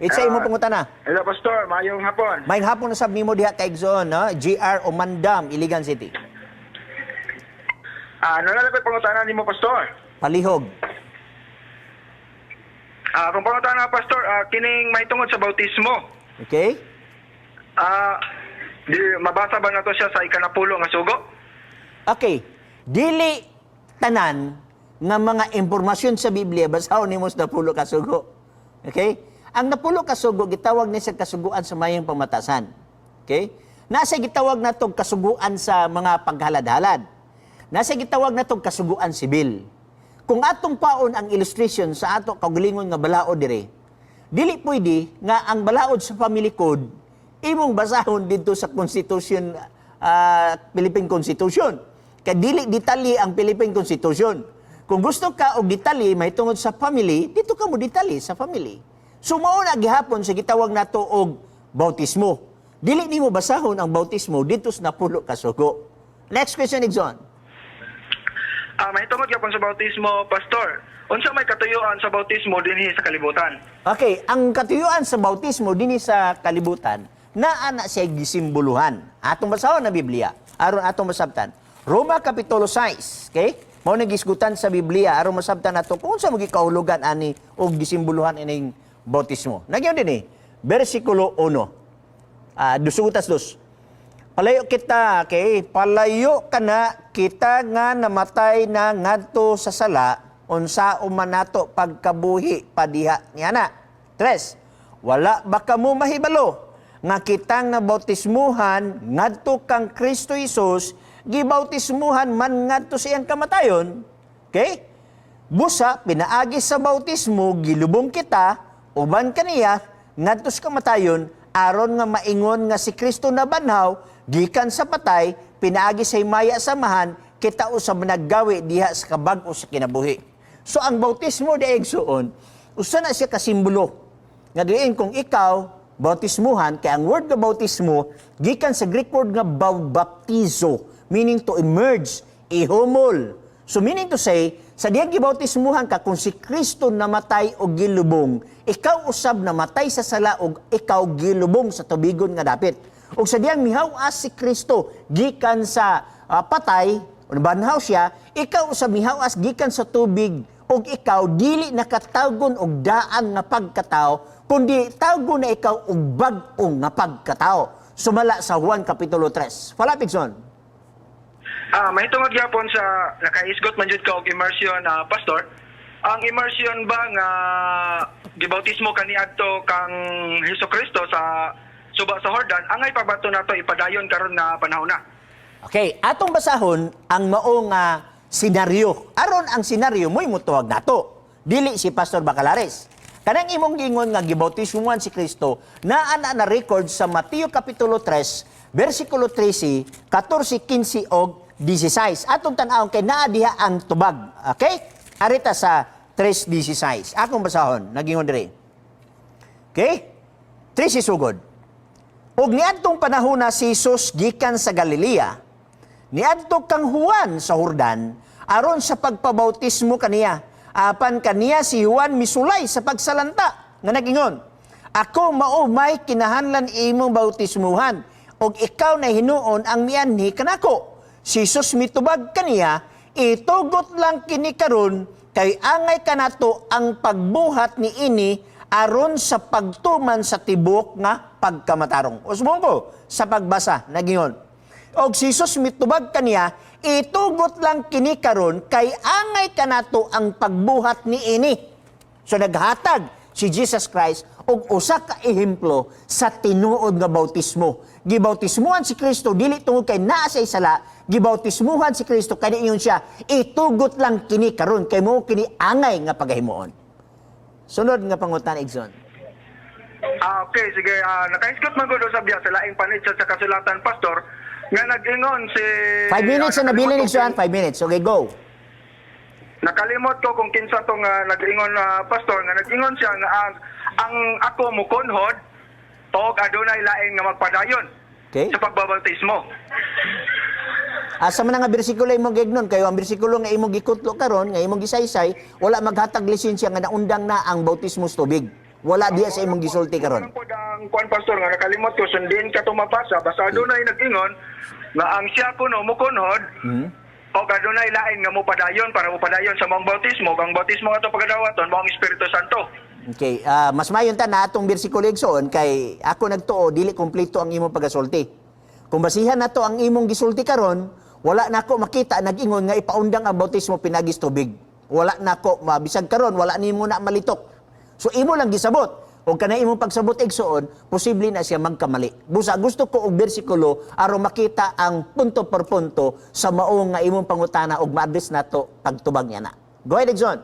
It's imo pangutana. Hello, Pastor. Maayong hapon. Maayong hapon na sab nimo diha kay Igsoon, no? GR Omandam, Iligan City. Ano na lang ko'y pangutana nimo, Pastor? Palihog. Kung pangutana, Pastor, kining may tungod sa bautismo. Okay? Di, mabasa ba nato siya sa ikanapulo nga sugo? Okay. Dili tanan nga mga impormasyon sa Biblia basahon nimo sa napulo ka sugo. Okay? Ang napulo ka sugo gitawag ni sa kasuguan sa mayang pamatasan. Okay? Nasa gitawag natong kasuguan sa mga paghalad-halad. Nasa gitawag natong kasuguan sibil. Kung atong paon ang illustration sa ato kaugalingon nga balaod dire, dili pwede nga ang balaod sa family code imong basahon dito sa Constitution, Philippine Constitution. Kay dili detalye ang Philippine Constitution. Kung gusto ka og detalye mahitungod sa family, dito ka mo detalye sa family. So mao na gihapon sa gitawag nato og bautismo. Dili nimo basahon ang bautismo dito sa napulo ka sugo. Next question, Igsoon. May tungod gyapon sa bautismo, Pastor. Unsa may katuyuan sa bautismo dinhi sa kalibutan? Okay, ang katuyuan sa bautismo dinhi sa kalibutan, naa na siya gisimboluhan. Atong basahon ang Biblia, aron atong masabtan. Roma Kapitulo 6, okay? Mao na gisgutan sa Biblia aron masabtan nato kung unsa magikahulugan ani og gisimboluhan ining bautismo. Nagyon dinhi, bersikulo 1. Dusutas dos. Palayo kita, okay? Palayo kana kita nga namatay na ngadto sa sala, unsa man nato pagkabuhi padiha niya na. Tres, wala ba kamo mahibalo nga kitang nabautismuhan ngadto kang Kristo Hesus, gibautismuhan man ngadto sa iyang kamatayon? Okay? Busa, pinaagi sa bautismo, gilubong kita, uban kaniya, ngadto sa kamatayon, aron nga maingon nga si Kristo nabanhaw, gikan sa patay, pinaagi sa himaya samahan, kita usab naggawi diha sa kabag-o sa kinabuhi. So ang bautismo di igsuon, usa na siya kasimbolo. Nga diin kung ikaw bautismuhan, kay ang word nga bautismo gikan sa Greek word nga baptizo, meaning to immerse, ihumol. So meaning to say, sa diyang gibautismuhan ka, kung si Kristo namatay o gilubong, ikaw usab namatay sa sala og ikaw gilubong sa tubigon nga dapit. Og sa diyang mihaw-as si Kristo gikan sa patay, o nabanhaw siya, ikaw usab mihaw-as gikan sa tubig og ikaw dili nakatawgon og daan nga pagkatao, kundi tawgon na ikaw og bag-o nga pagkatao. Sumala sa Juan Kapitulo 3. Falapig son. May tungod gyapon sa nakaisgot man jud ka og immersion, Pastor. Ang immersion ba nga gibautismo kaniadto kang Hesus Kristo sa suba sa Jordan, angay pa ba to nato ipadayon karon nga panahon na? Okay, atong basahon ang mao nga senaryo. Aron ang senaryo mo'y mutuwag nato. Dili si Pastor Bacalares. Kanang imong giingon nga gibautismuhan si Kristo, naa na na record sa Mateo Kapitulo 3, versikulo 13, 14, 15 og 16. Atong tan-awon kay naa diha ang tubag. Okay? Arita sa 3:16. Akong basahon, nagingon diri. Okay? 13 sugod. Ug niadtong panahona si Jesus gikan sa Galilea, niadto kang Juan sa Jordan aron sa pagpabautismo kaniya. Apan kaniya si Juan misulay sa pagsalanta nga nagingon, "Ako mao may kinahanglan imong bautismuhan ug ikaw na hinuon ang mianhi kanako?" Si Jesus mitubag kaniya, "Itugot lang kini karon kay angay kanato ang pagbuhat ni ini aron sa pagtuman sa tibok nga pagkamatarong." Usbong ko sa pagbasa, nagingon. Og si Jesus mitubag kaniya, "Itugot lang kini karon kay angay kanato ang pagbuhat ni ini." So naghatag si Jesus Christ og usa ka ehemplo sa tinuod nga bautismo. Gibautismuhan si Kristo dili tungod kay naa siya sala, gibautismuhan si Kristo kay niingon siya, "Itugot lang kini karon kay mo kini angay nga pagahimuon." Sunod nga pangutana, Igsoon. Okay, sige. Nakaisgot man gud sa biya sa laing panit sa kasulatan, Pastor, nga nag-ingon si 5 minutes na nabilin, nakalimot ko Igsoon, 5 minutes. Okay, go. Nakalimot ko kung kinsa tong nag-ingon na pastor nga nag-ingon siya nga ang ako mukunhod og adunay lain nga magpadayon sa pagbabautismo. Asa man nga bersikulo imong gignon kayo ang bersikulo nga imong gikutlo karon nga imong gisaysay wala maghatag lisensya nga naundang na ang bautismo sa tubig. Wala diya sa imong gisulti karon. Ang pod ang kuan, pastor, nga nakalimot ko sundin ka tumapasa basta adunay nag-ingon nga ang siya kuno mukunhod o adunay lain nga mopadayon para mopadayon sa maong bautismo, kang bautismo nga ato pagadawaton mao ang Espiritu Santo. Okay, mas mayon ta na atong bersikulo, igsoon, kay ako nagtuo dili kompleto ang imong pagasulti. Kung basihan nato ang imong gisulti karon, wala nako makita nag-ingon nga ipaundang ang bautismo pinagis tubig. Wala nako mabisag karon, wala nimo na malitok. So imo lang gisabot. O kanay imong pagsabot, igsoon, posible na siya magkamali. Busa gusto ko og bersikulo aron makita ang punto por punto sa mao nga imong pangutana ug ma-address nato pagtubag niya na. Go ahead, igsoon.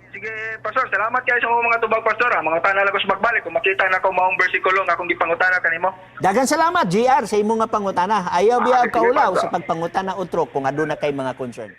Sige, pastor, salamat kayo sa mga tubag, pastor. Ah. Mga tanala ko sa magbalik kung makita na ko maong bersikulo nga akong gipangutana kanimo. Daghang salamat, GR, sa imong nga pangutana. Ayaw biya Ah, sige, kaulaw Pastor. sa pagpangutana utro kung aduna kay mga concern.